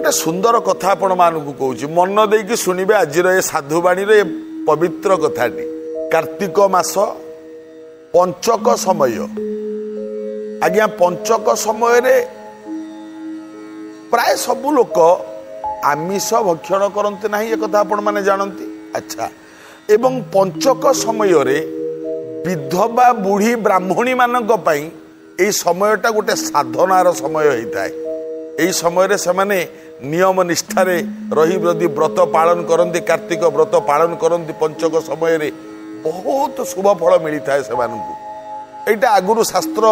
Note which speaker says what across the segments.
Speaker 1: ଗୋଟେ ସୁନ୍ଦର କଥା ଆପଣମାନଙ୍କୁ କହୁଛି, ମନ ଦେଇକି ଶୁଣିବେ ଆଜିର ଏ ସାଧୁବାଣୀର ଏ ପବିତ୍ର କଥାଟି। କାର୍ତ୍ତିକ ମାସ ପଞ୍ଚକ ସମୟ। ଆଜ୍ଞା, ପଞ୍ଚକ ସମୟରେ ପ୍ରାୟ ସବୁ ଲୋକ ଆମିଷ ଭକ୍ଷଣ କରନ୍ତି ନାହିଁ, ଏକଥା ଆପଣମାନେ ଜାଣନ୍ତି। ଆଚ୍ଛା, ଏବଂ ପଞ୍ଚକ ସମୟରେ ବିଧବା ବୁଢ଼ୀ ବ୍ରାହ୍ମଣୀମାନଙ୍କ ପାଇଁ ଏଇ ସମୟଟା ଗୋଟେ ସାଧନାର ସମୟ ହେଇଥାଏ। ଏହି ସମୟରେ ସେମାନେ ନିୟମ ନିଷ୍ଠାରେ ରହି ଯଦି ବ୍ରତ ପାଳନ କରନ୍ତି, କାର୍ତ୍ତିକ ବ୍ରତ ପାଳନ କରନ୍ତି ପଞ୍ଚକ ସମୟରେ, ବହୁତ ଶୁଭ ଫଳ ମିଳିଥାଏ ସେମାନଙ୍କୁ। ଏଇଟା ଆଗରୁ ଶାସ୍ତ୍ର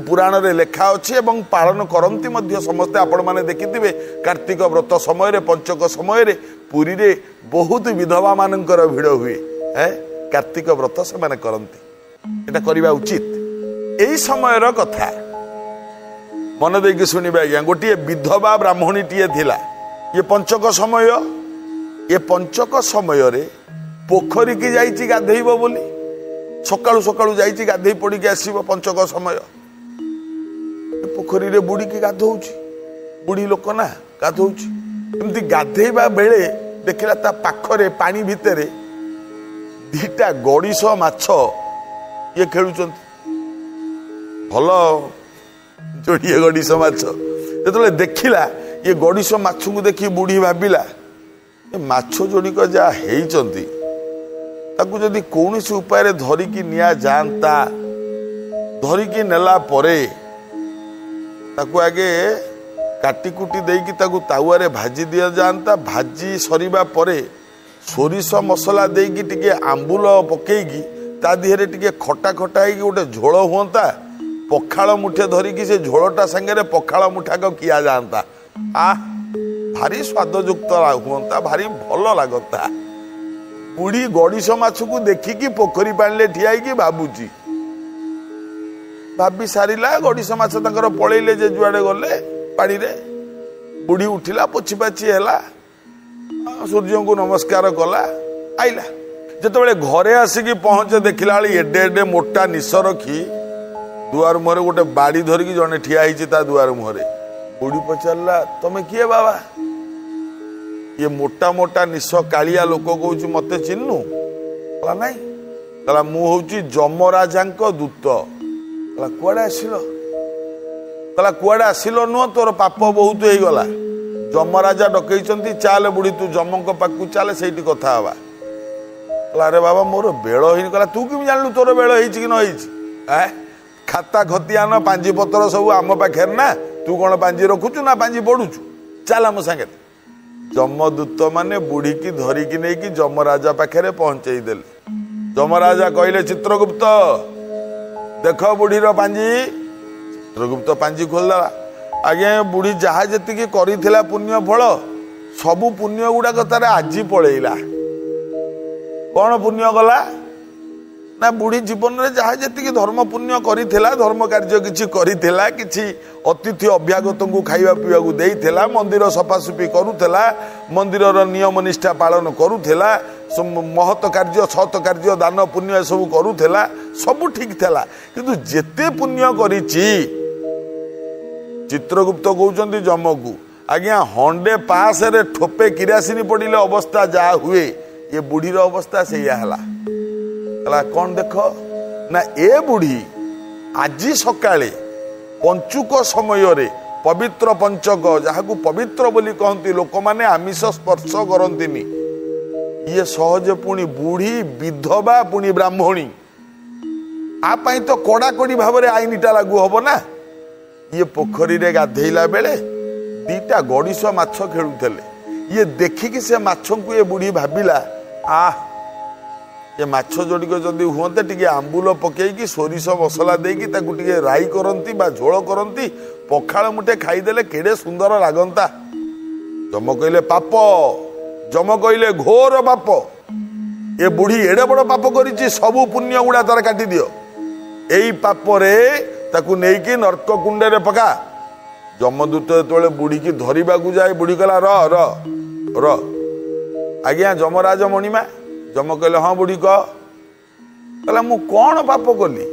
Speaker 1: ପୁରାଣରେ ଲେଖା ଅଛି ଏବଂ ପାଳନ କରନ୍ତି ମଧ୍ୟ ସମସ୍ତେ। ଆପଣମାନେ ଦେଖିଥିବେ କାର୍ତ୍ତିକ ବ୍ରତ ସମୟରେ, ପଞ୍ଚକ ସମୟରେ ପୁରୀରେ ବହୁତ ବିଧବା ମାନଙ୍କର ଭିଡ଼ ହୁଏ। କାର୍ତ୍ତିକ ବ୍ରତ ସେମାନେ କରନ୍ତି, ଏଇଟା କରିବା ଉଚିତ। ଏଇ ସମୟର କଥା ମନ ଦେଇକି ଶୁଣିବେ ଆଜ୍ଞା। ଗୋଟିଏ ବିଧବା ବ୍ରାହ୍ମଣୀଟିଏ ଥିଲା। ଇଏ ପଞ୍ଚକ ସମୟ, ଏ ପଞ୍ଚକ ସମୟରେ ପୋଖରୀକି ଯାଇଛି ଗାଧେଇବ ବୋଲି। ସକାଳୁ ସକାଳୁ ଯାଇଛି ଗାଧେଇ ପଡ଼ିକି ଆସିବ। ପଞ୍ଚକ ସମୟ, ପୋଖରୀରେ ବୁଡ଼ିକି ଗାଧଉଛି। ବୁଢ଼ୀ ଲୋକ ନା, ଗାଧଉଛି। ଏମିତି ଗାଧେଇବା ବେଳେ ଦେଖିଲା ତା ପାଖରେ ପାଣି ଭିତରେ ଦିଟା ଗଡ଼ିଶ ମାଛ ଇଏ ଖେଳୁଛନ୍ତି। ଭଲ ଯୋଡ଼ିଏ ଗଡ଼ିଶ ମାଛ। ଯେତେବେଳେ ଦେଖିଲା ଇଏ ଗଡ଼ିଶ ମାଛକୁ ଦେଖି ବୁଢ଼ୀ ଭାବିଲା, ଏ ମାଛ ଯୋଡ଼ିକ ଯାହା ହେଇଛନ୍ତି ତାକୁ ଯଦି କୌଣସି ଉପାୟରେ ଧରିକି ନିଆଯାଆନ୍ତା, ଧରିକି ନେଲା ପରେ ତାକୁ ଆଗେ କାଟି କୁଟି ଦେଇକି ତାକୁ ତାୱାରେ ଭାଜି ଦିଆଯାଆନ୍ତା, ଭାଜି ସରିବା ପରେ ସୋରିଷ ମସଲା ଦେଇକି ଟିକେ ଆମ୍ବୁଲ ପକେଇକି ତା ଦେହରେ ଟିକେ ଖଟା ଖଟା ହେଇକି ଗୋଟେ ଝୋଳ ହୁଅନ୍ତା, ପଖାଳ ମୁଠେ ଧରିକି ସେ ଝୋଳଟା ସାଙ୍ଗରେ ପଖାଳ ମୁଠାକ ଖିଆ ଯାଆନ୍ତା, ଆহ ଭାରି ସ୍ୱାଦଯୁକ୍ତ ହୁଅନ୍ତା, ଭାରି ଭଲ ଲାଗନ୍ତା। ବୁଢ଼ୀ ଗଡ଼ିଶ ମାଛକୁ ଦେଖିକି ପୋଖରୀ ପାଣିରେ ଠିଆ ହେଇକି ଭାବୁଛି। ଭାବି ସାରିଲା, ଗଡ଼ିଶ ମାଛ ତାଙ୍କର ପଳେଇଲେ ଯେ ଯୁଆଡ଼େ ଗଲେ ପାଣିରେ। ବୁଢ଼ୀ ଉଠିଲା, ପୋଛି ପାଛି ହେଲା, ସୂର୍ଯ୍ୟଙ୍କୁ ନମସ୍କାର କଲା, ଆଇଲା। ଯେତେବେଳେ ଘରେ ଆସିକି ପହଞ୍ଚେ, ଦେଖିଲା ବେଳେ ଏଡେ ଏଡେ ମୋଟା ନିଶ ରଖି ଦୁଆର ମୁହଁରେ ଗୋଟେ ବାଡ଼ି ଧରିକି ଜଣେ ଠିଆ ହେଇଛି ତା ଦୁଆର ମୁହଁରେ। ବୁଢ଼ୀ ପଚାରିଲା, ତମେ କିଏ ବାବା? ଇଏ ମୋଟା ମୋଟା ନିଶ କାଳିଆ ଲୋକ କହୁଛି, ମତେ ଚିହ୍ନୁ? କହିଲା ନାଇଁ। କହିଲା ମୁଁ ହଉଛି ଯମରାଜାଙ୍କ ଦୂତ। କହିଲା କୁଆଡ଼େ ଆସିଲ? କହିଲା କୁଆଡ଼େ ଆସିଲ ନୁହଁ, ତୋର ପାପ ବହୁତ ହେଇଗଲା, ଯମରାଜା ଡକେଇଛନ୍ତି, ଚାଲେ ବୁଢ଼ୀ ତୁ ଯମଙ୍କ ପାଖକୁ ଚାଲେ, ସେଇଠି କଥା ହବା। କହିଲା ଆରେ ବାବା ମୋର ବେଳ ହେଇନି। କହିଲା ତୁ କେମିତି ଜାଣିଲୁ ତୋର ବେଳ ହେଇଛି କି ନ ହେଇଛି? ଖାତା ଖତିଆନ ପାଞ୍ଜି ପତ୍ର ସବୁ ଆମ ପାଖରେ ନା, ତୁ କଣ ପାଞ୍ଜି ରଖୁଛୁ ନା ପାଞ୍ଜି ପଢୁଛୁ? ଚାଲ ଆମ ସାଙ୍ଗରେ। ଯମଦୂତ ମାନେ ବୁଢ଼ୀକି ଧରିକି ନେଇକି ଯମରାଜା ପାଖରେ ପହଞ୍ଚେଇ ଦେଲେ। ଯମରାଜା କହିଲେ, ଚିତ୍ରଗୁପ୍ତ ଦେଖ ବୁଢ଼ୀର ପାଞ୍ଜି। ଚିତ୍ରଗୁପ୍ତ ପାଞ୍ଜି ଖୋଲିଦେଲା। ଆଜ୍ଞା, ବୁଢ଼ୀ ଯାହା ଯେତିକି କରିଥିଲା ପୁଣ୍ୟ ଫଳ, ସବୁ ପୁଣ୍ୟ ଗୁଡ଼ାକ ତାର ଆଜି ପଳେଇଲା। କଣ ପୁଣ୍ୟ କଲା ନା, ବୁଢ଼ୀ ଜୀବନରେ ଯାହା ଯେତିକି ଧର୍ମ ପୁଣ୍ୟ କରିଥିଲା, ଧର୍ମ କାର୍ଯ୍ୟ କିଛି କରିଥିଲା, କିଛି ଅତିଥି ଅଭ୍ୟାଗତଙ୍କୁ ଖାଇବା ପିଇବାକୁ ଦେଇଥିଲା, ମନ୍ଦିର ସଫାସୁଫି କରୁଥିଲା, ମନ୍ଦିରର ନିୟମ ନିଷ୍ଠା ପାଳନ କରୁଥିଲା, ମହତ କାର୍ଯ୍ୟ ସତ କାର୍ଯ୍ୟ ଦାନ ପୁଣ୍ୟ ଏସବୁ କରୁଥିଲା, ସବୁ ଠିକ ଥିଲା। କିନ୍ତୁ ଯେତେ ପୁଣ୍ୟ କରିଛି, ଚିତ୍ରଗୁପ୍ତ କହୁଛନ୍ତି ଯମକୁ, ଆଜ୍ଞା ହଣ୍ଡେ ପାସରେ ଠୋପେ କିରାସିନି ପଡ଼ିଲେ ଅବସ୍ଥା ଯାହା ହୁଏ, ଏ ବୁଢ଼ୀର ଅବସ୍ଥା ସେଇଆ ହେଲା। କହିଲା କଣ ଦେଖ ନା, ଏ ବୁଢ଼ୀ ଆଜି ସକାଳେ ପଞ୍ଚୁକ ସମୟରେ, ପବିତ୍ର ପଞ୍ଚକ ଯାହାକୁ ପବିତ୍ର ବୋଲି କହନ୍ତି, ଲୋକମାନେ ଆମିଷ ସ୍ପର୍ଶ କରନ୍ତିନି, ଇଏ ସହଜେ ପୁଣି ବୁଢ଼ୀ ବିଧବା ପୁଣି ବ୍ରାହ୍ମଣୀ, ଆ ପାଇଁ ତ କଡ଼ାକଡ଼ି ଭାବରେ ଆଇନଟା ଲାଗୁ ହବ ନା। ଇଏ ପୋଖରୀରେ ଗାଧେଇଲା ବେଳେ ଦିଟା ଗଡ଼ିଶ ମାଛ ଖେଳୁଥିଲେ। ଇଏ ଦେଖିକି ସେ ମାଛଙ୍କୁ ଏ ବୁଢ଼ୀ ଭାବିଲା, ଆହ ଏ ମାଛ ଯୋଡ଼ିକ ଯଦି ହୁଅନ୍ତେ ଟିକେ ଆମ୍ବୁଲ ପକେଇକି ସୋରିଷ ମସଲା ଦେଇକି ତାକୁ ଟିକେ ରାଇ କରନ୍ତି ବା ଝୋଳ କରନ୍ତି, ପଖାଳ ମୁଠେ ଖାଇଦେଲେ କେଡ଼େ ସୁନ୍ଦର ଲାଗନ୍ତା। ଯମ କହିଲେ ପାପ, ଯମ କହିଲେ ଘୋର ପାପ, ଏ ବୁଢ଼ୀ ଏଡ଼େ ବଡ଼ ପାପ କରିଛି, ସବୁ ପୁଣ୍ୟ ଗୁଡ଼ା ତାର କାଟିଦିଅ, ଏଇ ପାପରେ ତାକୁ ନେଇକି ନର୍କ କୁଣ୍ଡରେ ପକା। ଯମଦୂତ ଯେତେବେଳେ ବୁଢ଼ୀକି ଧରିବାକୁ ଯାଏ, ବୁଢ଼ୀ କହିଲା ର ର ର ଆଜ୍ଞା ଯମରାଜ ମଣିମା। ଯମ କହିଲେ ହଁ ବୁଢ଼ୀ କହ। କହିଲା ମୁଁ କଣ ପାପ କଲି?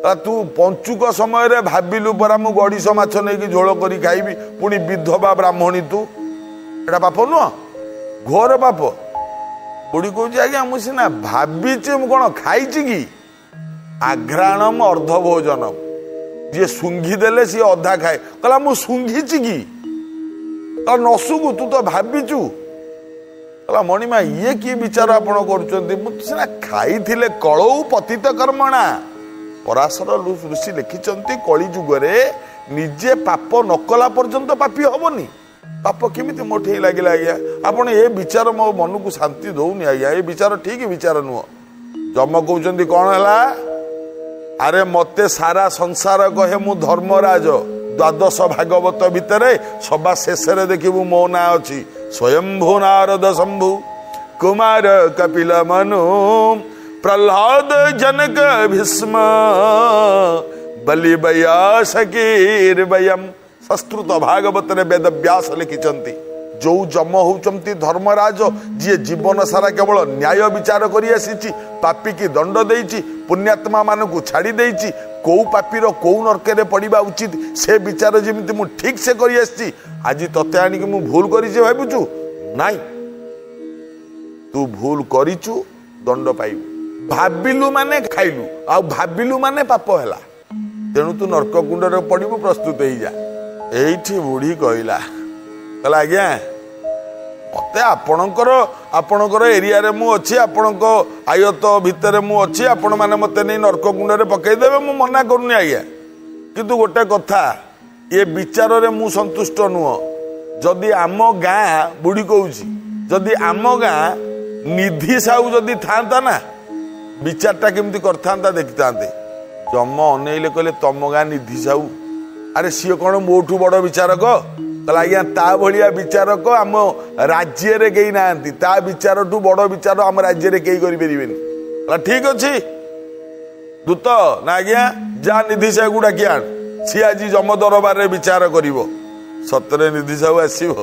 Speaker 1: ତୁ ପଞ୍ଚୁକ ସମୟରେ ଭାବିଲୁ ପରା ମୁଁ ଗଡ଼ିଶ ମାଛ ନେଇକି ଝୋଳ କରି ଖାଇବି, ପୁଣି ବିଧବା ବ୍ରାହ୍ମଣୀ ତୁ, ଏଟା ପାପ ନୁହଁ? ଘୋର ପାପ। ବୁଢ଼ୀ କହୁଛି ଆଜ୍ଞା ମୁଁ ସିନା ଭାବିଛି, ମୁଁ କ'ଣ ଖାଇଛି କି? ଆଘ୍ରାଣମ ଅର୍ଦ୍ଧ ଭୋଜନ, ଯିଏ ଶୁଙ୍ଘି ଦେଲେ ସିଏ ଅଧା ଖାଏ। କହିଲା ମୁଁ ଶୁଙ୍ଘିଛି କି? ନ ଶୁଙ୍ଘୁ, ତୁ ତ ଭାବିଛୁ। କହିଲା ମଣିମା ଇଏ କି ବିଚାର ଆପଣ କରୁଛନ୍ତି? ମୁଁ ସିନା ଖାଇଥିଲେ। କଳଉ ପତିତ କର୍ମଣା, ପରାଶର ଋଷି ଲେଖିଛନ୍ତି କଳି ଯୁଗରେ ନିଜେ ପାପ ନ କଲା ପର୍ଯ୍ୟନ୍ତ ପାପି ହବନି। ପାପ କେମିତି ମୋ ଠେଇ ଲାଗିଲା ଆଜ୍ଞା? ଆପଣ ଏ ବିଚାର ମୋ ମନକୁ ଶାନ୍ତି ଦଉନି ଆଜ୍ଞା, ଏ ବିଚାର ଠିକ ବିଚାର ନୁହଁ। ଯମ କହୁଛନ୍ତି କଣ ହେଲା? ଆରେ ମତେ ସାରା ସଂସାର କହେ ମୁଁ ଧର୍ମରାଜ। ଦ୍ୱାଦଶ ଭାଗବତ ଭିତରେ ସବା ଶେଷରେ ଦେଖିବୁ ମୋ ନାଁ ଅଛି। ସ୍ୱୟମ୍ଭୁ ନାରଦ ଶମ୍ଭୁ କୁମାର କପିଲ ମନୁ ପ୍ରହ୍ଲାଦ ଜନକ ଭୀଷ୍ମ ବଲି ବୟାସକୀର୍ବୟମ୍। ସଂସ୍କୃତ ଭାଗବତରେ ବେଦ ବ୍ୟାସ ଲେଖିଛନ୍ତି, ଯୋଉ ଯମ ହଉଛନ୍ତି ଧର୍ମରାଜ, ଯିଏ ଜୀବନ ସାରା କେବଳ ନ୍ୟାୟ ବିଚାର କରି ଆସିଛି, ପାପିକି ଦଣ୍ଡ ଦେଇଛି, ପୁଣ୍ୟାତ୍ମା ମାନଙ୍କୁ ଛାଡ଼ି ଦେଇଛି, କୋଉ ପାପିର କୋଉ ନର୍କରେ ପଡ଼ିବା ଉଚିତ ସେ ବିଚାର ଯେମିତି ମୁଁ ଠିକ ସେ କରି ଆସିଛି, ଆଜି ତତେ ଆଣିକି ମୁଁ ଭୁଲ କରିଛି ଭାବୁଛୁ? ନାଇଁ, ତୁ ଭୁଲ କରିଛୁ, ଦଣ୍ଡ ପାଇବୁ। ଭାବିଲୁ ମାନେ ଖାଇଲୁ, ଆଉ ଭାବିଲୁ ମାନେ ପାପ ହେଲା, ତେଣୁ ତୁ ନର୍କ କୁଣ୍ଡରେ ପଡ଼ିବୁ, ପ୍ରସ୍ତୁତ ହେଇଯା। ଏଇଠି ବୁଢ଼ୀ କହିଲା, କହିଲା ଆଜ୍ଞା ମତେ ଆପଣଙ୍କର ଏରିଆରେ ମୁଁ ଅଛି, ଆପଣଙ୍କ ଆୟତ ଭିତରେ ମୁଁ ଅଛି, ଆପଣମାନେ ମତେ ନେଇ ନର୍କ କୁଣ୍ଡରେ ପକେଇଦେବେ, ମୁଁ ମନା କରୁନି ଆଜ୍ଞା, କିନ୍ତୁ ଗୋଟେ କଥା, ଏ ବିଚାରରେ ମୁଁ ସନ୍ତୁଷ୍ଟ ନୁହଁ। ଯଦି ଆମ ଗାଁ, ବୁଢ଼ୀ କହୁଛି, ଯଦି ଆମ ଗାଁ ନିଧି ସାହୁ ଯଦି ଥାନ୍ତା ନା, ବିଚାରଟା କେମିତି କରିଥାନ୍ତା ଦେଖିଥାନ୍ତେ। ଯମ ଅନେଇଲେ, କହିଲେ ତମ ଗାଁ ନିଧି ସାହୁ? ଆରେ ସିଏ କ'ଣ ମୋଠୁ ବଡ଼ ବିଚାରକ? କହିଲା ଆଜ୍ଞା ତା ଭଳିଆ ବିଚାରକ ଆମ ରାଜ୍ୟରେ କେହି ନାହାନ୍ତି, ତା ବିଚାରଠୁ ବଡ଼ ବିଚାର ଆମ ରାଜ୍ୟରେ କେହି କରିପାରିବେନି। କହିଲା ଠିକ ଅଛି ଦୂତ, ନା ଆଜ୍ଞା ଯା ନିଧି ସାହୁକୁ ଡାକି ଆଣ, ସିଏ ଆଜି ଯମ ଦରବାରରେ ବିଚାର କରିବ। ସତରେ ନିଧି ସାହୁ ଆସିବ,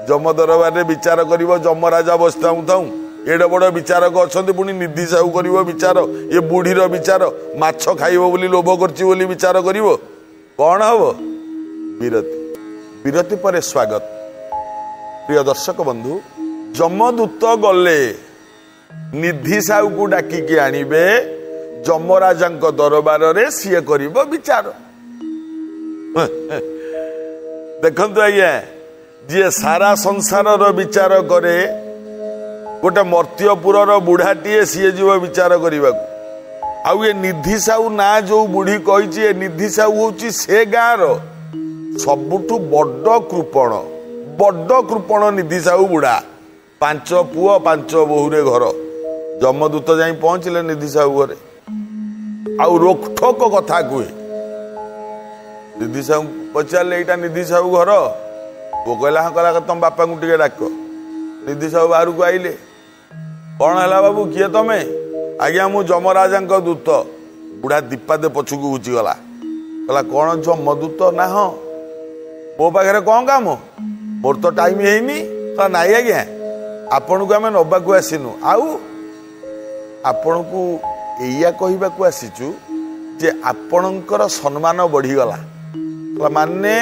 Speaker 1: ଯମ ଦରବାରରେ ବିଚାର କରିବ। ଯମରାଜା ବସିଥାଉ ଥାଉ ଏଡ଼େ ବଡ଼ ବିଚାରକ ଅଛନ୍ତି, ପୁଣି ନିଧି ସାହୁ କରିବ ବିଚାର, ଏ ବୁଢ଼ୀର ବିଚାର, ମାଛ ଖାଇବ ବୋଲି ଲୋଭ କରିଛି ବୋଲି ବିଚାର କରିବ, କଣ ହବ? ବିରତି, ବିରତି ପରେ ସ୍ୱାଗତ। ପ୍ରିୟ ଦର୍ଶକ ବନ୍ଧୁ, ଯମଦୂତ ଗଲେ ନିଧି ସାହୁକୁ ଡାକିକି ଆଣିବେ, ଯମରାଜାଙ୍କ ଦରବାରରେ ସିଏ କରିବ ବିଚାର। ଦେଖନ୍ତୁ ଆଜ୍ଞା, ଯିଏ ସାରା ସଂସାରର ବିଚାର କରେ, ଗୋଟେ ମର୍ତ୍ତ୍ୟପୁରର ବୁଢ଼ାଟିଏ ସିଏ ଯିବ ବିଚାର କରିବାକୁ। ଆଉ ଏ ନିଧି ସାହୁ ନାଁ ଯୋଉ ବୁଢ଼ୀ କହିଛି, ଏ ନିଧି ସାହୁ ହଉଛି ସେ ଗାଁର ସବୁଠୁ ବଡ଼ କୃପଣ, ବଡ଼ କୃପଣ ନିଧି ସାହୁ ବୁଢ଼ା। 5 ପୁଅ 5 ବୋହୂରେ ଘର। ଯମଦୂତ ଯାଇ ପହଞ୍ଚିଲେ ନିଧି ସାହୁ ଘରେ, ଆଉ ରୋକଠୋକ କଥା କୁହେ। ନିଧି ସାହୁ ପଚାରିଲେ ଏଇଟା ନିଧି ସାହୁ ଘର? ପୁଅ କହିଲା ହଁ। କହିଲା ତମ ବାପାଙ୍କୁ ଟିକେ ଡାକ। ନିଧି ସାହୁ ବାହାରକୁ ଆଇଲେ। କଣ ହେଲା ବାବୁ, କିଏ ତମେ? ଆଜ୍ଞା ମୁଁ ଯମରାଜାଙ୍କ ଦୂତ। ବୁଢ଼ା ଦୀପାଦେ ପଛକୁ ଘୁଚିଗଲା। କହିଲା କଣ ଯମଦୂତ? ନା ହଁ। ମୋ ପାଖରେ କଣ କାମ? ମୋର ତ ଟାଇମ ହେଇନି। କହିଲା ନାଇଁ ଆଜ୍ଞା, ଆପଣଙ୍କୁ ଆମେ ନବାକୁ ଆସିନୁ, ଆଉ ଆପଣଙ୍କୁ ଏଇଆ କହିବାକୁ ଆସିଛୁ ଯେ ଆପଣଙ୍କର ସମ୍ମାନ ବଢ଼ିଗଲା। କହିଲା ମାନେ?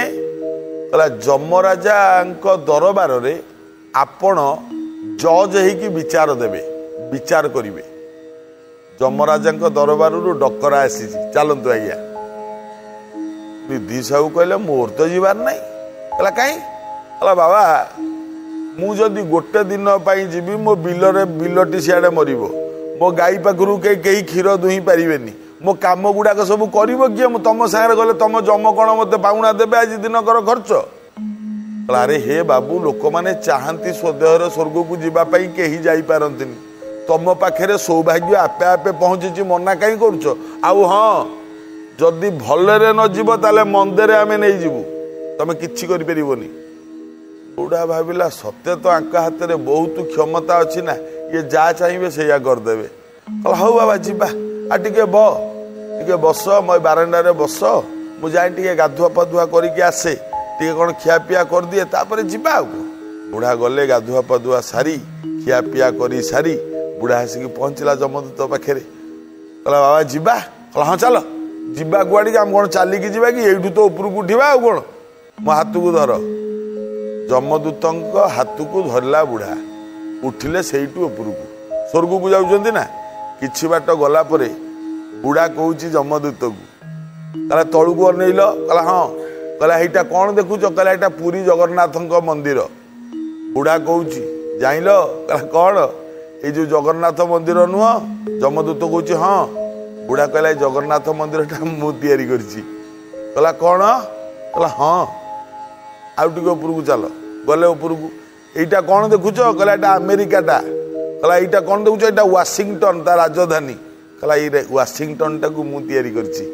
Speaker 1: କହିଲା ଯମରାଜାଙ୍କ ଦରବାରରେ ଆପଣ ଜଜ୍ ହେଇକି ବିଚାର ଦେବେ, ବିଚାର କରିବେ। ଯମରାଜାଙ୍କ ଦରବାରରୁ ଡକରା ଆସିଛି, ଚାଲନ୍ତୁ ଆଜ୍ଞା। ନିଧି ସାହୁ କହିଲେ ମୋର ତ ଯିବାର ନାହିଁ। କହିଲା କାଇଁ? କହିଲା ବାବା ମୁଁ ଯଦି ଗୋଟେ ଦିନ ପାଇଁ ଯିବି, ମୋ ବିଲରେ ବିଲଟି ସିଆଡ଼େ ମରିବ, ମୋ ଗାଈ ପାଖରୁ କେହି କ୍ଷୀର ଦୁହିଁ ପାରିବେନି, ମୋ କାମ ଗୁଡ଼ାକ ସବୁ କରିବ କିଏ? ମୁଁ ତମ ସାଙ୍ଗରେ ଗଲେ ତମ ଯମ କ'ଣ ମୋତେ ପାଉଣା ଦେବେ ଆଜି ଦିନକର ଖର୍ଚ୍ଚ? କହିଲା ଆରେ ହେ ବାବୁ, ଲୋକମାନେ ଚାହାନ୍ତି ସ୍ୱଦେହର ସ୍ୱର୍ଗକୁ ଯିବା ପାଇଁ, କେହି ଯାଇପାରନ୍ତିନି, ତମ ପାଖରେ ସୌଭାଗ୍ୟ ଆପେ ଆପେ ପହଞ୍ଚିଛି, ମନା କାହିଁ କରୁଛ? ଆଉ ହଁ, ଯଦି ଭଲରେ ନ ଯିବ ତାହେଲେ ମନ୍ଦରେ ଆମେ ନେଇଯିବୁ, ତମେ କିଛି କରିପାରିବନି। ବୁଢ଼ା ଭାବିଲା ସତେ ତ ଆଙ୍କ ହାତରେ ବହୁତ କ୍ଷମତା ଅଛି ନା, ଇଏ ଯାହା ଚାହିଁବେ ସେଇଆ କରିଦେବେ। କହିଲା ହଉ ବାବା ଯିବା, ଆଉ ଟିକେ ଟିକେ ବସ, ମୋ ବାରଣ୍ଡାରେ ବସ, ମୁଁ ଯାଇ ଟିକେ ଗାଧୁଆ ପାଧୁଆ କରିକି ଆସେ, ଟିକେ କ'ଣ ଖିଆପିଆ କରିଦିଏ, ତାପରେ ଯିବା। ଆଉ ବୁଢ଼ା ଗଲେ, ଗାଧୁଆ ପାଧୁଆ ସାରି ଖିଆପିଆ କରି ସାରି ବୁଢ଼ା ଆସିକି ପହଞ୍ଚିଲା ଯମଦୂତ ପାଖରେ। କହିଲା ବାବା ଯିବା? କହିଲା ହଁ ଚାଲ। ଯିବା କୁଆଡ଼ିକି? ଆମେ କ'ଣ ଚାଲିକି ଯିବା କି? ଏଇଠୁ ତ ଉପରକୁ ଉଠିବା, ଆଉ କ'ଣ? ମୋ ହାତକୁ ଧର। ଯମଦୂତଙ୍କ ହାତକୁ ଧରିଲା ବୁଢ଼ା, ଉଠିଲେ ସେଇଠୁ ଉପରକୁ, ସ୍ୱର୍ଗକୁ ଯାଉଛନ୍ତି ନା। କିଛି ବାଟ ଗଲା ପରେ ବୁଢ଼ା କହୁଛି ଯମଦୂତକୁ, କହିଲା ତଳକୁ ଅନେଇଲ? କହିଲା ହଁ। କହିଲା ଏଇଟା କ'ଣ ଦେଖୁଛ? କହିଲା ଏଇଟା ପୁରୀ ଜଗନ୍ନାଥଙ୍କ ମନ୍ଦିର। ବୁଢ଼ା କହୁଛି ଜାଣିଲ? କହିଲା କ'ଣ? ଏଇ ଯୋଉ ଜଗନ୍ନାଥ ମନ୍ଦିର ନୁହଁ? ଯମଦୂତ କହୁଛି ହଁ। ବୁଢ଼ା କହିଲା ଏଇ ଜଗନ୍ନାଥ ମନ୍ଦିରଟା ମୁଁ ତିଆରି କରିଛି। କହିଲା କ'ଣ? କହିଲା ହଁ। ଆଉ ଟିକେ ଉପରକୁ ଚାଲ। ଗଲେ ଉପରକୁ। ଏଇଟା କ'ଣ ଦେଖୁଛ? କହିଲା ଏଇଟା ଆମେରିକାଟା। କହିଲା ଏଇଟା କ'ଣ ଦେଖୁଛ? ଏଇଟା ୱାସିଂଟନ, ତା ରାଜଧାନୀ। କହିଲା ଏଇ ୱାସିଂଟନଟାକୁ ମୁଁ ତିଆରି କରିଛି।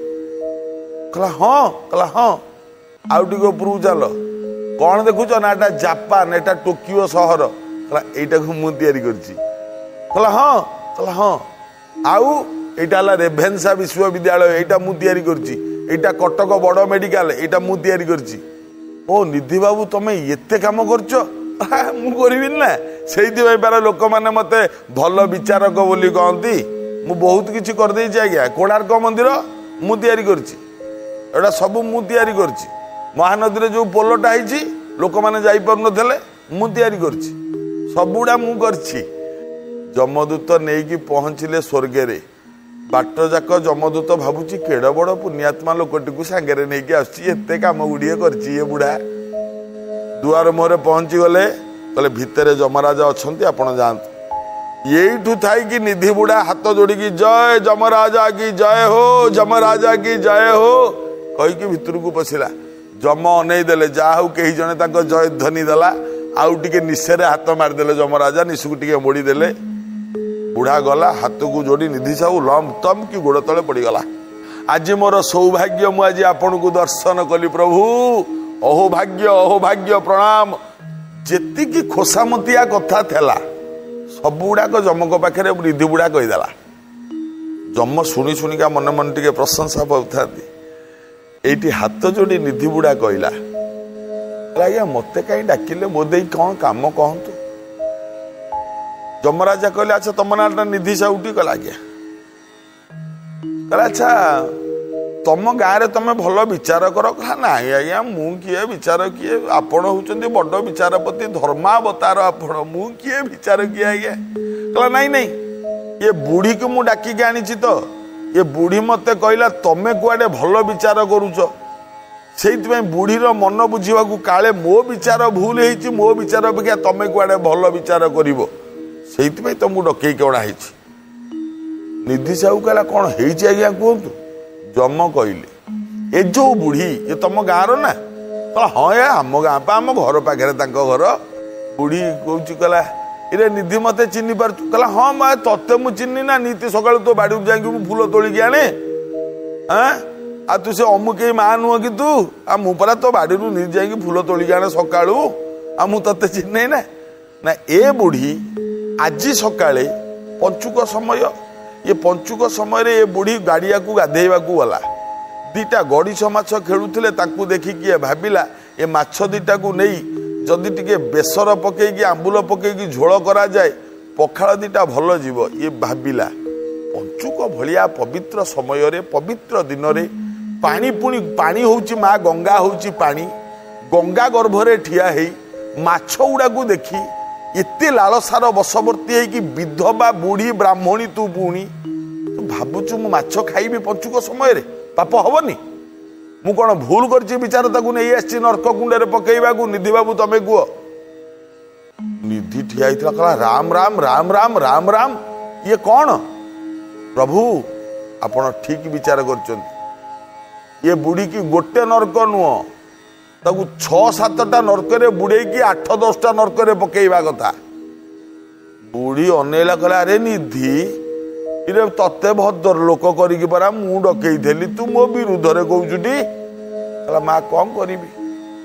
Speaker 1: କହିଲା ହଁ। କହିଲା ହଁ। ଆଉ ଟିକେ ଉପରକୁ ଚାଲ। କ'ଣ ଦେଖୁଛ? ନା ଏଟା ଜାପାନ, ଏଟା ଟୋକିଓ ସହର। କହିଲା ଏଇଟାକୁ ମୁଁ ତିଆରି କରିଛି। କହିଲା ହଁ। କହିଲା ହଁ। ଆଉ ଏଇଟା ହେଲା ରେଭେନ୍ସା ବିଶ୍ୱବିଦ୍ୟାଳୟ, ଏଇଟା ମୁଁ ତିଆରି କରିଛି। ଏଇଟା କଟକ ବଡ଼ ମେଡିକାଲ, ଏଇଟା ମୁଁ ତିଆରି କରିଛି। ଓ ନିଧି ବାବୁ, ତମେ ଏତେ କାମ କରୁଛ? ମୁଁ କରିବିନି ନା? ସେଇଥିପାଇଁ ପାର ଲୋକମାନେ ମତେ ଭଲ ବିଚାରକ ବୋଲି କହନ୍ତି। ମୁଁ ବହୁତ କିଛି କରିଦେଇଛି ଆଜ୍ଞା। କୋଣାର୍କ ମନ୍ଦିର ମୁଁ ତିଆରି କରିଛି, ଏଇଟା ସବୁ ମୁଁ ତିଆରି କରିଛି। ମହାନଦୀରେ ଯୋଉ ପୋଲଟା ହେଇଛି, ଲୋକମାନେ ଯାଇପାରୁନଥିଲେ, ମୁଁ ତିଆରି କରିଛି। ସବୁଗୁଡ଼ା ମୁଁ କରିଛି। ଯମଦୂତ ନେଇକି ପହଞ୍ଚିଲେ ସ୍ୱର୍ଗରେ। ବାଟ ଯାକ ଯମଦୂତ ଭାବୁଛି କେଡ଼େ ବଡ଼ ପୁଣ୍ୟାତ୍ମା ଲୋକଟିକୁ ସାଙ୍ଗରେ ନେଇକି ଆସୁଛି, ଏତେ କାମ ଗୁଡ଼ିଏ କରିଛି ଏ ବୁଢ଼ା। ଦୁଆର ମୁହଁରେ ପହଞ୍ଚିଗଲେ। କହିଲେ ଭିତରେ ଯମରାଜା ଅଛନ୍ତି, ଆପଣ ଯାଆନ୍ତୁ। ଏଇଠୁ ଥାଇକି ନିଧି ବୁଢ଼ା ହାତ ଯୋଡ଼ିକି ଜୟ ଯମରାଜା କି ଜୟ ହୋ, ଯମରାଜା କି ଜୟ ହୋ କହିକି ଭିତରକୁ ପଶିଲା। ଯମ ଅନେଇ ଦେଲେ, ଯାହା ହଉ କେହି ଜଣେ ତାଙ୍କ ଜୟଧ୍ୱନି ଦେଲା। ଆଉ ଟିକେ ନିଶରେ ହାତ ମାରିଦେଲେ ଯମରାଜା, ନିଶକୁ ଟିକେ ମୋଡ଼ିଦେଲେ। ବୁଢ଼ା ଗଲା ହାତକୁ ଯୋଡ଼ି ନିଧି ସାହୁ ଲମ୍ପ ତମ୍ କି ଗୋଡ଼ ତଳେ ପଡ଼ିଗଲା। ଆଜି ମୋର ସୌଭାଗ୍ୟ, ମୁଁ ଆଜି ଆପଣଙ୍କୁ ଦର୍ଶନ କଲି ପ୍ରଭୁ। ଅହୋ ଭାଗ୍ୟ, ଅହୋ ଭାଗ୍ୟ, ପ୍ରଣାମ। ଯେତିକି ଖୋସାମତିଆ କଥା ଥିଲା ସବୁଗୁଡ଼ାକ ଯମଙ୍କ ପାଖରେ ନିଧି ବୁଢ଼ା କହିଦେଲା। ଯମ ଶୁଣି ଶୁଣିକା ମନେ ମନେ ଟିକେ ପ୍ରଶଂସା ପାଉଥାନ୍ତି। ଏଇଠି ହାତ ଯୋଡ଼ି ନିଧି ବୁଢ଼ା କହିଲା, ଆଜ୍ଞା ମତେ କାହିଁ ଡାକିଲେ, ମୋ ଦେଇ କ'ଣ କାମ କହନ୍ତୁ। ଯମରାଜା କହିଲେ ଆଚ୍ଛା ତମ ନାଁଟା ନିଧି ସାହୁଟି? କହିଲା ଆଜ୍ଞା। କହିଲା ଆଚ୍ଛା ତମ ଗାଁରେ ତମେ ଭଲ ବିଚାର କର? କହିଲା ନାଇଁ ଆଜ୍ଞା, ମୁଁ କିଏ ବିଚାର କିଏ? ଆପଣ ହଉଛନ୍ତି ବଡ଼ ବିଚାରପତି, ଧର୍ମାବତାର ଆପଣ, ମୁଁ କିଏ ବିଚାର କିଏ ଆଜ୍ଞା? କହିଲା ନାଇଁ ନାଇଁ, ଏ ବୁଢ଼ୀକୁ ମୁଁ ଡାକିକି ଆଣିଛି ତ, ଏ ବୁଢ଼ୀ ମତେ କହିଲା ତମେ କୁଆଡ଼େ ଭଲ ବିଚାର କରୁଛ, ସେଇଥିପାଇଁ ବୁଢ଼ୀର ମନ ବୁଝିବାକୁ କାଳେ ମୋ ବିଚାର ଭୁଲ ହେଇଛି, ମୋ ବିଚାର ଅପେକ୍ଷା ତମେ କୁଆଡ଼େ ଭଲ ବିଚାର କରିବ, ସେଇଥିପାଇଁ ତମକୁ ଡକେଇକି ଅଣା ହେଇଛି। ନିଧି ସାହୁ କହିଲା କ'ଣ ହେଇଛି ଆଜ୍ଞା କୁହନ୍ତୁ। ଯମ କହିଲେ ଏ ଯୋଉ ବୁଢ଼ୀ, ଏ ତମ ଗାଁର ନା? କହିଲା ହଁ ଏ ଆମ ଗାଁ ପା, ଆମ ଘର ପାଖରେ ତାଙ୍କ ଘର। ବୁଢ଼ୀ କହୁଛି, କହିଲା ଇରେ ନିଧି ମତେ ଚିହ୍ନି ପାରୁଛୁ? କହିଲା ହଁ ମା, ତତେ ମୁଁ ଚିହ୍ନି ନା, ନିତି ସକାଳୁ ତୋ ବାଡ଼ିକୁ ଯାଇକି ମୁଁ ଫୁଲ ତୋଳିକି ଆଣେ। ଆଉ ତୁ ସେ ଅମୁକେଇ ମା ନୁହଁ କି ତୁ? ଆଉ ମୁଁ ପରା ତୋ ବାଡ଼ିରୁ ନିଜେ ଯାଇକି ଫୁଲ ତୋଳିକି ଆଣେ ସକାଳୁ, ଆଉ ମୁଁ ତତେ ଚିହ୍ନେ ନା? ନା ଏ ବୁଢ଼ୀ ଆଜି ସକାଳେ ପଞ୍ଚୁକ ସମୟ, ଏ ପଞ୍ଚୁକ ସମୟରେ ଏ ବୁଢ଼ୀ ଗାଡ଼ିଆକୁ ଗାଧେଇବାକୁ ଗଲା। ଦିଟା ଗଡ଼ିଶ ମାଛ ଖେଳୁଥିଲେ, ତାଙ୍କୁ ଦେଖିକି ଏ ଭାବିଲା ଏ ମାଛ ଦିଟାକୁ ନେଇ ଯଦି ଟିକେ ବେସର ପକେଇକି ଆମ୍ବୁଲ ପକେଇକି ଝୋଳ କରାଯାଏ ପଖାଳ ଦିଟା ଭଲ ଯିବ। ଇଏ ଭାବିଲା ପଞ୍ଚୁକ ଭଳିଆ ପବିତ୍ର ସମୟରେ ପବିତ୍ର ଦିନରେ ପାଣି, ପୁଣି ପାଣି ହେଉଛି ମା ଗଙ୍ଗା ହେଉଛି ପାଣି, ଗଙ୍ଗା ଗର୍ଭରେ ଠିଆ ହେଇ ମାଛ ଗୁଡ଼ାକୁ ଦେଖି ଏତେ ଲାଳସାର ବଶବର୍ତ୍ତୀ ହେଇକି ବିଧବା ବୁଢ଼ୀ ବ୍ରାହ୍ମଣୀ ତୁ ପୁଣି ତୁ ଭାବୁଛୁ ମୁଁ ମାଛ ଖାଇବି ପଞ୍ଚୁକ ସମୟରେ, ପାପ ହବନି? ମୁଁ କ'ଣ ଭୁଲ କରିଛି ବିଚାର ତାକୁ ନେଇ ଆସିଛି ନର୍କ କୁଣ୍ଡରେ ପକେଇବାକୁ? ନିଧି ବାବୁ ତମେ କୁହ। ନିଧି ଠିଆ ହେଇଥିଲା, କହିଲା ରାମ ରାମ ରାମ ରାମ ରାମ ରାମ, ଇଏ କ'ଣ? ପ୍ରଭୁ ଆପଣ ଠିକ ବିଚାର କରିଛନ୍ତି। ଇଏ ବୁଢ଼ୀକି ଗୋଟେ ନର୍କ ନୁହଁ, ତାକୁ 6 7ଟା ନର୍କରେ ବୁଡ଼େଇକି 8 10ଟା ନର୍କରେ ପକେଇବା କଥା। ବୁଢ଼ୀ ଅନେଇଲା, କହିଲା ଆରେ ନିଧି, ଇରେ ତତେ ଭଦ୍ର ଲୋକ କରିକି ପରା ମୁଁ ଡକେଇଥିଲି, ତୁ ମୋ ବିରୁଦ୍ଧରେ କହୁଛୁଟି। କହିଲା ମା କ'ଣ କରିବି,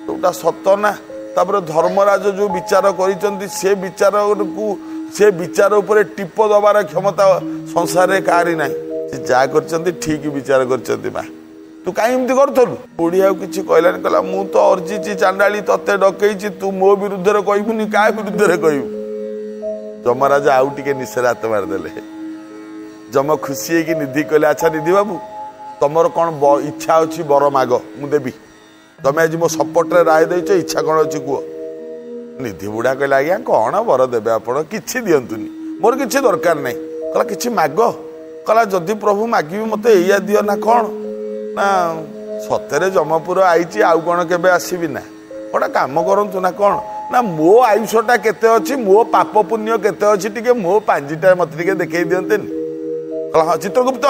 Speaker 1: ଯୋଉଟା ସତ ନା। ତାପରେ ଧର୍ମରାଜ ଯୋଉ ବିଚାର କରିଛନ୍ତି ସେ ବିଚାରକୁ, ସେ ବିଚାର ଉପରେ ଟିପ ଦବାର କ୍ଷମତା ସଂସାରରେ କାହାରି ନାହିଁ। ସେ ଯାହା କରିଛନ୍ତି ଠିକ ବିଚାର କରିଛନ୍ତି ମା, ତୁ କାହିଁ ଏମିତି କରୁଥିଲୁ? ବୁଢ଼ୀ ଆଉ କିଛି କହିଲାନି, କହିଲା ମୁଁ ତ ଅର୍ଜିଛି ଚାଣ୍ଡାଳି, ତତେ ଡକେଇଛି, ତୁ ମୋ ବିରୁଦ୍ଧରେ କହିବୁନି କାହା ବିରୁଦ୍ଧରେ କହିବୁ? ଯମରାଜା ଆଉ ଟିକେ ନିଶରେ ହାତ ମାରିଦେଲେ। ଯମ ଖୁସି ହେଇକି ନିଧି କହିଲେ ଆଚ୍ଛା ନିଧି ବାବୁ, ତମର କ'ଣ ଇଚ୍ଛା ଅଛି ବର ମାଗ, ମୁଁ ଦେବି। ତମେ ଆଜି ମୋ ସପୋର୍ଟରେ ରାୟ ଦେଇଛ, ଇଚ୍ଛା କ'ଣ ଅଛି କୁହ। ନିଧି ବୁଢ଼ା କହିଲା, ଆଜ୍ଞା କ'ଣ ବର ଦେବେ ଆପଣ, କିଛି ଦିଅନ୍ତୁନି, ମୋର କିଛି ଦରକାର ନାହିଁ। କହିଲା କିଛି ମାଗ। କହିଲା ଯଦି ପ୍ରଭୁ ମାଗିବି ମୋତେ ଏଇଆ ଦିଅ ନା କ'ଣ? ନା ସତରେ ଯମପୁର ଆଇଛି, ଆଉ କ'ଣ କେବେ ଆସିବି ନା? ଗୋଟେ କାମ କରନ୍ତୁ ନା କ'ଣ ନା, ମୋ ଆୟୁଷଟା କେତେ ଅଛି, ମୋ ପାପ ପୁଣ୍ୟ କେତେ ଅଛି, ଟିକେ ମୋ ପାଞ୍ଜିଟା ମୋତେ ଟିକେ ଦେଖେଇ ଦିଅନ୍ତେନି। କହିଲା ହଁ ଚିତ୍ରଗୁପ୍ତ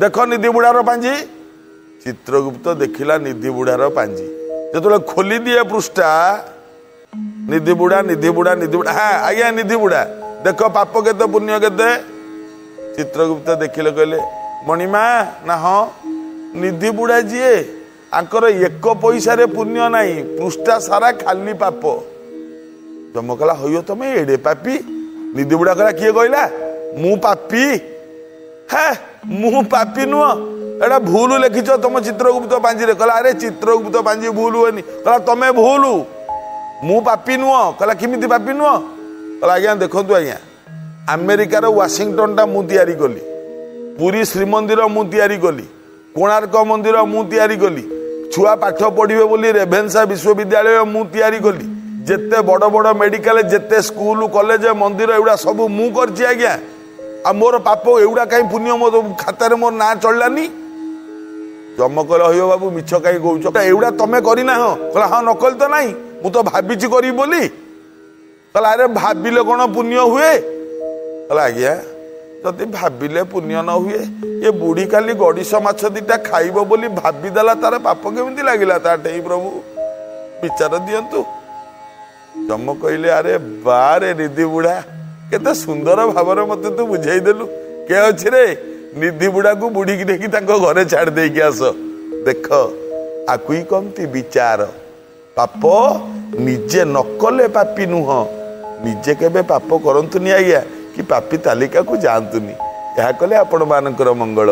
Speaker 1: ଦେଖ ନିଧି ବୁଢ଼ାର ପାଞ୍ଜି। ଚିତ୍ରଗୁପ୍ତ ଦେଖିଲା ନିଧି ବୁଢ଼ାର ପାଞ୍ଜି। ଯେତେବେଳେ ଖୋଲି ଦିଏ ପୃଷ୍ଠା, ନିଧି ବୁଢ଼ା ନିଧି ବୁଢ଼ା ନିଧି ବୁଢ଼ା, ହଁ ଆଜ୍ଞା ନିଧି ବୁଢ଼ା, ଦେଖ ପାପ କେତେ ପୁଣ୍ୟ କେତେ। ଚିତ୍ରଗୁପ୍ତ ଦେଖିଲେ, କହିଲେ ମଣିମା ନା ହଁ, ନିଧି ବୁଢ଼ା ଯିଏ ଆଙ୍କର ଏକ ପଇସାରେ ପୁଣ୍ୟ ନାହିଁ, ପୃଷ୍ଠା ସାରା ଖାଲି ପାପ। ଯମ କହିଲା ହଇଓ ତମେ ଏଡ଼େ ପାପି। ନିଧି ବୁଢ଼ା କହିଲା କିଏ କହିଲା ମୁଁ ପାପି? ହେ ମୁଁ ପାପି ନୁହଁ, ଏଟା ଭୁଲ ଲେଖିଛ ତମ ଚିତ୍ରଗୁପ୍ତ ପାଞ୍ଜିରେ। କହିଲା ଆରେ ଚିତ୍ରଗୁପ୍ତ ପାଞ୍ଜି ଭୁଲ ହୁଏନି। କହିଲା ତମେ ଭୁଲ, ମୁଁ ପାପି ନୁହଁ। କହିଲା କେମିତି ପାପି ନୁହଁ? କହିଲା ଆଜ୍ଞା ଦେଖନ୍ତୁ ଆଜ୍ଞା, ଆମେରିକାର ୱାଶିଂଟନଟା ମୁଁ ତିଆରି କଲି, ପୁରୀ ଶ୍ରୀମନ୍ଦିର ମୁଁ ତିଆରି କଲି, କୋଣାର୍କ ମନ୍ଦିର ମୁଁ ତିଆରି କଲି, ଛୁଆ ପାଠ ପଢ଼ିବେ ବୋଲି ରେଭେନ୍ସା ବିଶ୍ୱବିଦ୍ୟାଳୟ ମୁଁ ତିଆରି କଲି, ଯେତେ ବଡ଼ ବଡ଼ ମେଡ଼ିକାଲ, ଯେତେ ସ୍କୁଲ କଲେଜ ମନ୍ଦିର ଏଗୁଡ଼ା ସବୁ ମୁଁ କରିଛି ଆଜ୍ଞା। ଆଉ ମୋର ପାପ ଏଗୁଡ଼ା କାହିଁ ପୁଣ୍ୟ ମୋ ଖାତାରେ ମୋର ନାଁ ଚଳିଲାନି? ଯମ କହିଲେ ହଇବ ବାବୁ ମିଛ କାହିଁ କହୁଛ, ଏଗୁଡ଼ା ତମେ କରିନାହ? କହିଲା ହଁ ନ କଲି ତ ନାହିଁ, ମୁଁ ତ ଭାବିଛି କରିବି ବୋଲି। କହିଲା ଆରେ ଭାବିଲେ କ'ଣ ପୁଣ୍ୟ ହୁଏ? କହିଲା ଆଜ୍ଞା ଯଦି ଭାବିଲେ ପୁଣ୍ୟ ନ ହୁଏ, ଏ ବୁଢ଼ୀ ଖାଲି ଗଡ଼ିଶ ମାଛ ଦିଟା ଖାଇବ ବୋଲି ଭାବିଦେଲା, ତାର ପାପ କେମିତି ଲାଗିଲା ତା ଠେଇ? ପ୍ରଭୁ ବିଚାର ଦିଅନ୍ତୁ। ଯମ କହିଲେ ଆରେ ବାରେ ନିଧି ବୁଢ଼ା, କେତେ ସୁନ୍ଦର ଭାବରେ ମତେ ତୁ ବୁଝେଇଦେଲୁ। କେ ଅଛି ରେ, ନିଧି ବୁଢ଼ାକୁ ବୁଢ଼ୀକି ନେଇକି ତାଙ୍କ ଘରେ ଛାଡ଼ି ଦେଇକି ଆସ। ଦେଖ ଆକୁ ହିଁ କହନ୍ତି ବିଚାର। ପାପ ନିଜେ ନ କଲେ ପାପି ନୁହଁ, ନିଜେ କେବେ ପାପ କରନ୍ତୁନି ଆଜ୍ଞା, କି ପାପି ତାଲିକାକୁ ଯାଆନ୍ତୁନି। ଏହା କଲେ ଆପଣମାନଙ୍କର ମଙ୍ଗଳ।